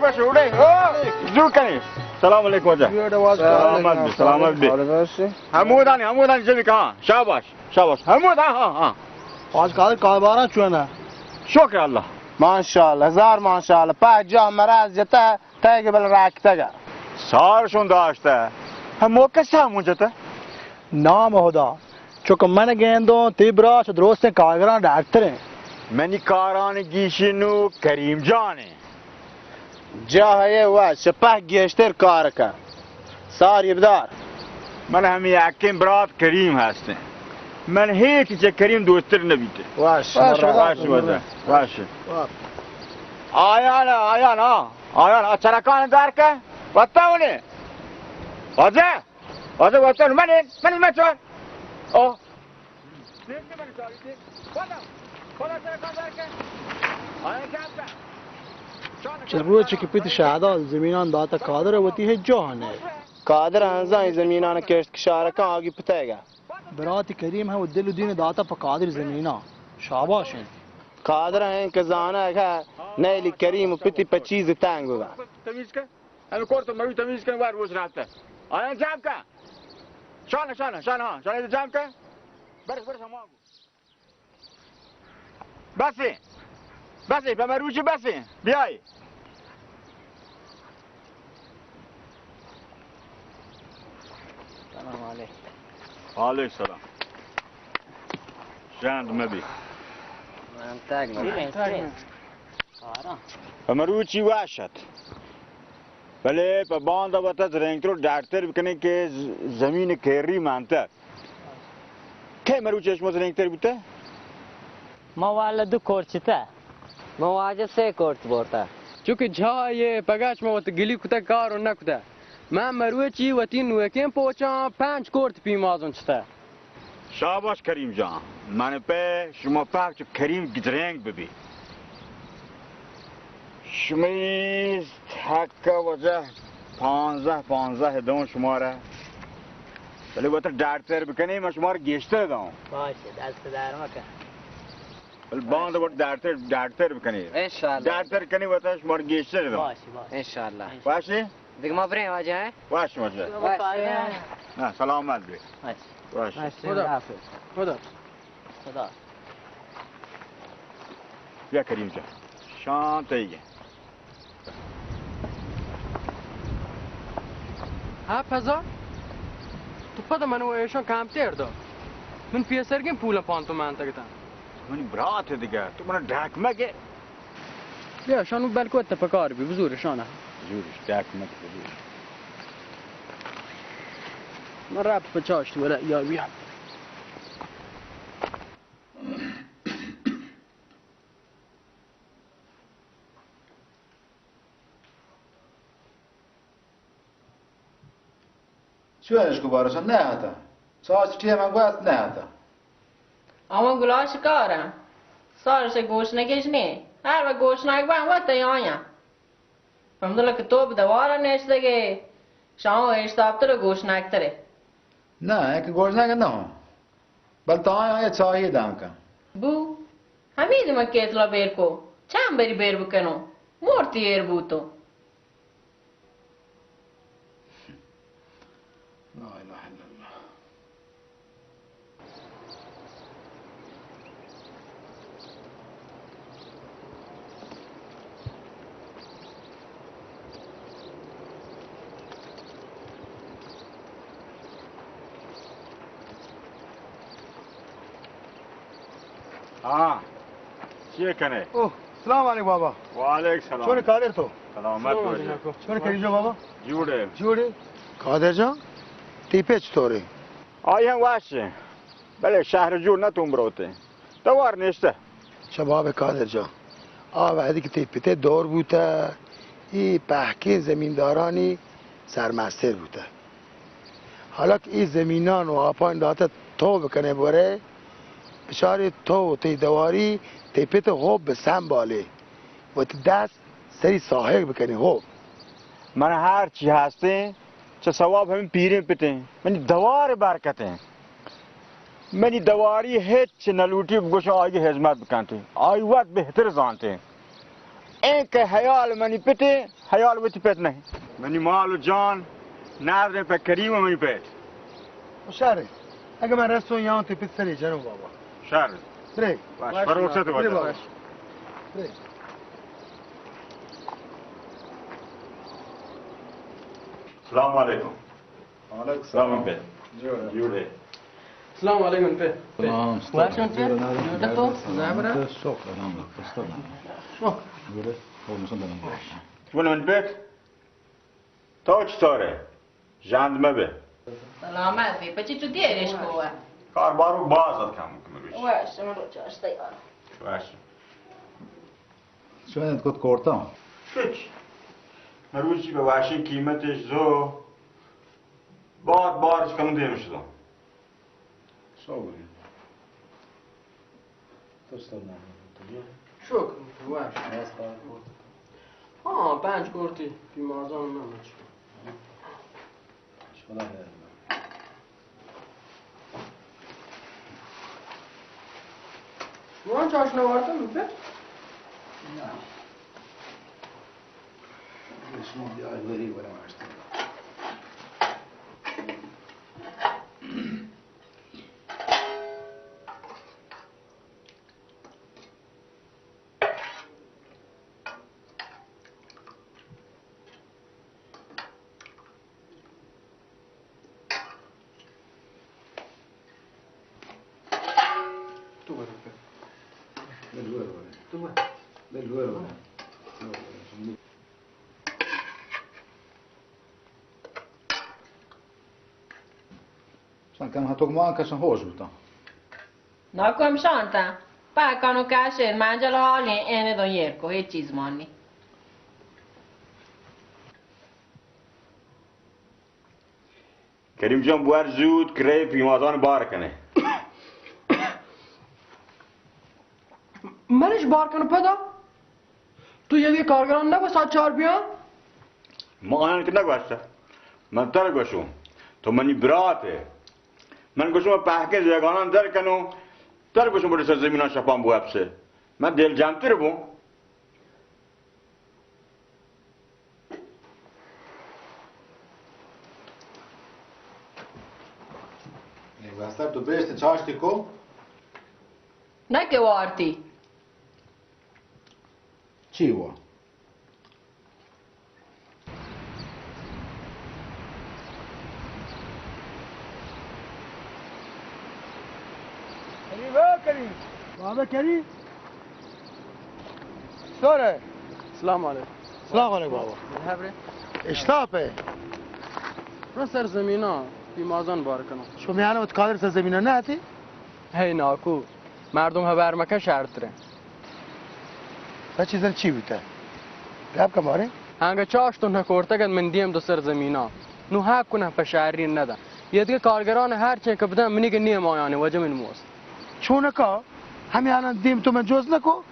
بس اڑے، او، زور کنی۔ سلام علیکم واجہ۔ سلامت بی، سلامت بی۔ ہمودان، ہمودان جمی کہاں؟ شاباش، شاباش۔ ہمودان، ہاں، ہاں۔ آج کل کاروباراں چون ہے؟ شکر اللہ۔ ماشاءاللہ، ہزار ماشاءاللہ۔ پہ جا مراز جتا، تیگ بل راکتگا۔ سار شون داشتا۔ ہم موقع سامون جتا۔ نام خدا۔ چونکہ من گندوں، تی برات درستیں کارگراں ڈاکٹر ہیں۔ منی کاران گیشی نو کریم جان ہیں۔ جاہ ء و سپاہ گیشتر کار کن۔ ساری بدار۔ من ہمے یکیں برات کریم ہستیں۔ من ہیچ چہ کریم دوستر نہ بیتے۔ Wash, wash, wash, wash, wash. آیا نا، آیا نا، آیا نا، چرکان دار کن۔ وتا ہونے۔ واجہ، واجہ، وتا من، من مچور۔ او۔ چہ روچ کہ پت شہداد زمینان داتہ قادر ء وتی ہچ جاہ نہ۔ قادر ہنزاں اے زمینان کشت کشار کن آگی پتئیگا۔ برات کریم ہم دل و دین داتہ پہ قادر زمینان۔ شاباش انت۔ قادر ہیں کہ زانگ ہے نیلی کریم و پتی پہ چیز تنگ ہوگا۔ تمیز کن۔ ہمیں کور تو مروی تمیز کن وار روچ رہتا۔ آیا جام کا۔ شان، شان، شان، ہاں، شان جام کا۔ برس، برس ہم آگو۔ بس ایں۔ بس ایں، پہ مروچی بس ایں۔ بیائی۔ سلام علیکم۔ وعلیکم سلام۔ شاند مبی۔ من تگ مبی۔ پہ مروچی واشت۔ بلے پہ باندا وتا زرنگتر و ڈاکٹر بکنیں کہ ز-، زمین کیری مانتا۔ کئے مروچی شما زرنگتر بوتہ؟ ما والا دو کورت چتہ۔ ما واجہ سے کورت بورتہ۔ چونکہ جاہ یہ پگاش ما وت گلی کتہ کار و نہ کتہ۔ من مروچی وتی نوکیں پوچاں پنچ کورت پیمازن چتہ۔ شاباش کریم جان، من پہ شما پاک چو کریم گدرینگ ببی۔ شمئی حق وجہ پانزدہ، پانزدہ دوں شمارا۔ بلے وت ڈاکٹر بکنی، من شمارا گیشتر دوں۔ باشه، دست در مکن۔ بلے باند وت ڈاکٹر، ڈاکٹر بکنی۔ انشاءاللہ۔ ڈاکٹر کنی وت شمارا گیشتر دوں۔ باشه، باشه۔ انشاءاللہ۔ باشه؟ دیگه ما بریم واجه، ہیں؟ باشه، باشه۔ باشه۔ نه، سلامت بی۔ باشه۔ باشه۔ خدا حافظ۔ خدا۔ خدا۔ بیا کریم جان، شام تئیگ ایں۔ ہاں پزا، تو پد من و ایشان کمتر دار۔ من پیسرگیں پولاں پانتو مانتگ اتاں۔ منی برات دگہ، تو منا ڈاک مگے۔ بیا، شانو بلکو ات پکار بی، بزور شانہ۔ بزور، ڈاک مگے، بزور۔ من رب پچاشت ولا یا بیا۔ چونش کو بارشان نہ آتا؟ ساچ ٹیم گوات نہ آتا۔ اما گلاش کارا۔ سارش گوش نگیش نے۔ ہر و گوش نگ بان وت آیا۔ الحمدللہ کہ تو بدوارا نشتگے۔ شاو اشتاپتر گوش نگترے۔ نہ، ایک گوش نگ نہ ہوں۔ بل تو آیا، آیا چاہیے دانکا۔ بو، ہمید من کیتلا بیر کو، چند بری بیر بکنو، مورتی ایر بوتو۔ لا الہ الا اللہ۔ ہاں، چی کنے؟ اوہ، سلام علیکم بابا۔ وعلیکم سلام۔ چون قادر تو؟ سلامت باشی۔ چون کریجو بابا؟ جوڑے۔ جوڑے۔ قادر جان، تی پچ طورے؟ آئی ہم واش۔ بلے شہر جوڑ نہ تون بروتے۔ توار نشتہ۔ شباب قادر جان، آ وہدی کہ تئی پتے دور بوتہ، ای پہکیں زمیندارانی سرمستر بوتہ۔ حالا کہ ای زمینان و آپان داتہ تو بکنے بورے، بچارے تو و تئی دواری تئی پت ہو بسنبالے، وتی دست سری ساہگ بکنے ہو۔ من ہر چی ہستیں، چہ ثواب ہمیں پیریں پتیں، منی دوار برکتیں۔ منی دواری ہچ نہ لوٹی، بگوش آئی ہزمت بکنت، آئی وت بہتر زانت۔ ایں کہ حیال منی پتے، حیال وتی پت نہیں۔ منی مال و جان نادریں پہ کریم منی پت۔ شر، اگہ من رستوں یاں تے پت سرے جنوں بابا۔ شر۔ برے۔ باش، بروسہ تو برے بابا۔ برے۔ السلام علیکم۔ وعلیکم السلام۔ سلام پہ۔ جوڑ ئے؟ جوڑ ئے؟ السلام علیکم پہ۔ سلام، سلام۔ واشن پہ؟ جوڑ تو؟ زابرا؟ شکر الحمدللہ۔ شکر۔ جوڑ ئے؟ ہو مسلم۔ بولو من پہ۔ تو چطور ئے؟ ژند مہ بے۔ سلامت بے۔ پچی چو دیر اش کو؟ کار بارو باز ات کم کم روچ۔ واش، من روچ اش تیار۔ واش۔ چون انت کت کورتاں؟ ہچ۔ مروچی بہ واشیں قیمتش زو بار بار کم دیم شداں۔ سو گری۔ تو سر نہ تو۔ شکر، واش۔ ہاں، پنج کورتی پیمازان نہ مچ۔ شما خیر۔ شما چاش نوارتن پہ؟ نه۔ شما بیا وری ورا واشتن۔ تو بر۔ تو بر۔ تو بر۔ شان کم ہتوک مان کشن ہوش بوتاں۔ ناکو ہم شانتاں۔ پاکانو کاشت، منجل حالیں، اینہ دو ایر کو، ہچ چیز مانی۔ کریم جان، بور زوت کرے پیمازان بار کنے۔ منش بار کن پدا؟ تو یدی کارگران نگو ساعت چار بیان؟ ما آیان کہ نگوشتہ۔ من تر گوشوں، تو منی برات ئے۔ من گوشوں، من پہکیں زیگانان در کنوں، تر گوشوں، بڑے سر زمینان شپان بو اپسے۔ من دل جمتر بوں۔ اے واسطہ تو بیشت چاشتی کو؟ نہ کہ وارتی۔ چی وا؟ کریم، او کریم۔ بابا کریم۔ سورہ۔ السلام علیکم۔ السلام علیکم بابا۔ اشتاپ ئے۔ رو سر زمیناں پیمازان بار کنو۔ شو میانہ وت قادر سر زمیناں نہ آتی؟ ہے ناکو۔ مردم ہبر مکن شرتریں۔ سچی زن چی بوتہ؟ گپ کن بارے۔ ہنگہ چاشتو نکورتگ ات من دیم دو سر زمیناں۔ نو حق کنہ پہ شہری ندن۔ یدگہ کارگران ہر چین کہ بدن منی کہ نیم آیانی وجہ من موست۔ چونکا ہمے حالان دیم تو من جوز نکو؟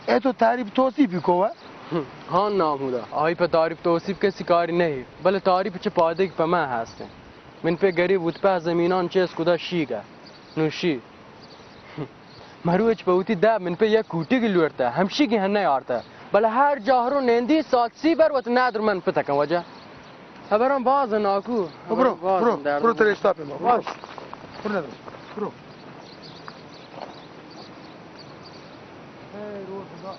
اے تو تعریف توصیفی کو وا؟ ہم، ہاں نامودا۔ آئی پہ تعریف توصیف کسی کاری نہیں، بلے تعریف چہ پادگ پہ من ہستیں۔ من پہ گریب وت پہ زمینان چیز کدا شیگا۔ نوشی۔ مروچ پہ وتی دپ من پہ یک کوٹیگی لوٹتہ، ہمشیگی ہن نیارتہ۔ بلے ہر جاہ رو نندی ساعت سی بر وت ندر من پتکن وجہ۔ خبران باز ناکو۔ برو، برو، برو، ترے اشتاپ ما، برو۔ باش۔ برو ندر، برو۔ اے رو خدا۔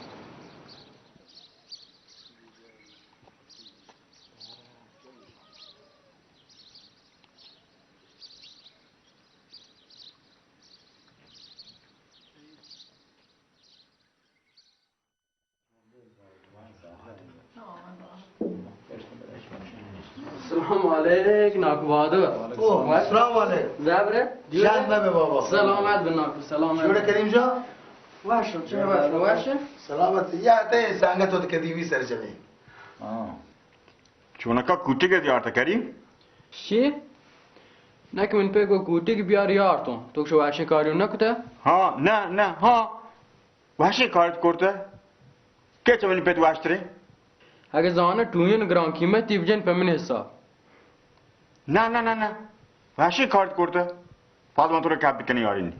السلام علیک ناکو بہادر۔ او، السلام علیک۔ زبرے؟ شاد نبے بابا۔ سلامت بے ناکو، سلامت۔ جوڑے کریم جان؟ وش، چرا وش، وش؟ سلامت۔ یا تے سنگت تو کدی بھی سرجمے۔ ہاں۔ چونکا کوٹیگ ات یارتہ کریم؟ شی؟ نہ کہ من پہ گو کوٹیگ بیار یارتوں۔ تو شو واشیں کاریوں نہ کتہ؟ ہاں، نہ، نہ، ہاں۔ واشیں کارت کرتہ۔ کہ چہ منی پت واشتریں؟ اگہ زانہ ٹوین گران قیمتی بجن پہ من حساب۔ نہ، نہ، نہ، نہ۔ واشیں کارت کرتہ۔ پاد من تو را کپ بکنی یارینی۔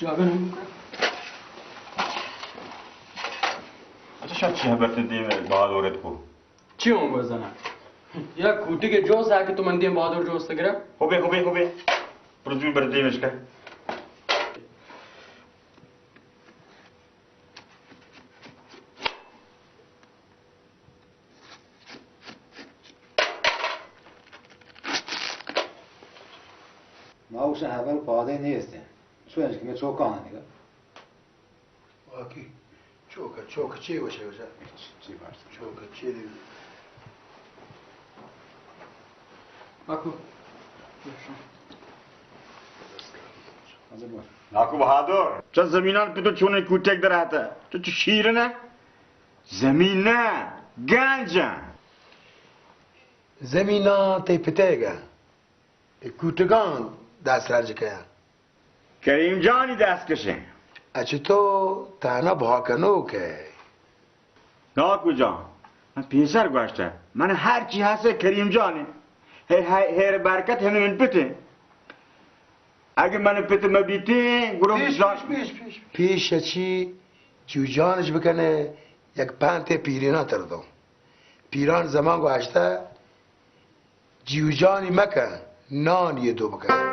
جاگہ نہ بوکا۔ اچھا، شاید چی خبر تے دیم بہادر ات کو۔ چی ہوں بزنا؟ یا کوٹی کے جو سا کہ تو من دیم بہادر جو سگرا۔ ہو بے، ہو بے، ہو بے۔ پرزوی بر دیم اس کا۔ ما گوشن ہبر پادے نیست۔ چون انت کہ میں چوکاں دیگا۔ واقعی چوک، چوک چی گوشے گوشا؟ چی بات؟ چوک چی دیگا؟ ناکو بہادر، چہ زمینان پہ تو چونیں کوٹیگ در آتا؟ تو چہ شیر نہ؟ زمین نہ، گنج۔ زمیناں تئی پتیگ ءَ، اے کوٹگاں دست رنج کئے؟ کریم جانی دست کشیں۔ اچ تو تہنا بھا کنوک ئے۔ ناکو جان، من پیسر گوشتہ، من ہر چی ہسے کریم جان انت۔ ہے، ہے، ہیر برکت ہمے من پت انت۔ اگہ من پت مہ بیتیں، گڑا پیش، جان پیش، پیش، پیش۔ پیش اچی جیوجانش بکنے، یک پنتے پیرینا تر دوں۔ پیران زمان گوشتہ، جیوجانی مکن، نانی دو بکن۔